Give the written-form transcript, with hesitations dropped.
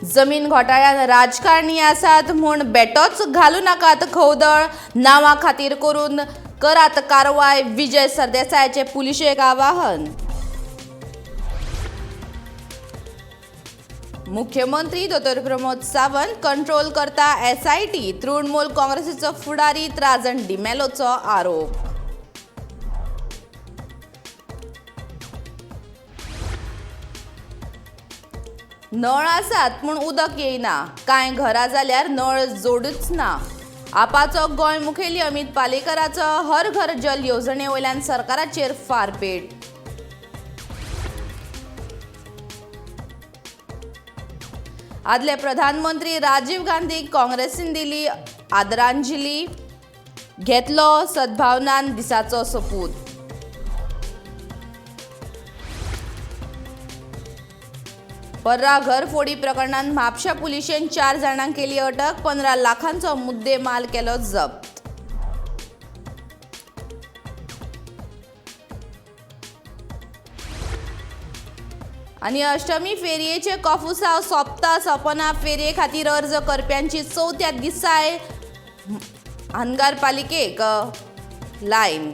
जमीन घोटाळ्यान राजकारणी आसात म्हूण बेटोच घालू नाकात खवदळ, नांवा खातीर करून करात कारवाय, विजय सरदेसायाचे पुलिशेक आवाहन। मुख्यमंत्री दोतोर प्रमोद सावंत कंट्रोल करता एसआयटी, तृणमूल काँग्रेसीचो फुडारी त्राजन डिमेलोचो आरोप। नळ आसात पूण उदक येयना, कांय घरां जाल्यार नळ जोडूच ना। आपाचो गोंय मुखेली अमित पालेकराचो हर घर जल येवजणे वयल्यान सरकाराचेर फारपेट। आदले प्रधानमंत्री राजीव गांधी काँग्रेसीन दिली आदरांजली, घेतलो सद्भावनान दिसाचो सोपूत। पर्रा घरफोडी प्रकरणांत म्हापशा पुलिशेन 4 जाणांक केली अटक, 15 लाखांचो मुद्देमाल केलो जप्त। आनी अष्टमी फेरयेचे कोफुसांव सोंपता सोंपना, फेरये खातीर अर्ज करप्यांची चवथ्या दिसाय हनगार पालिकेक लायन।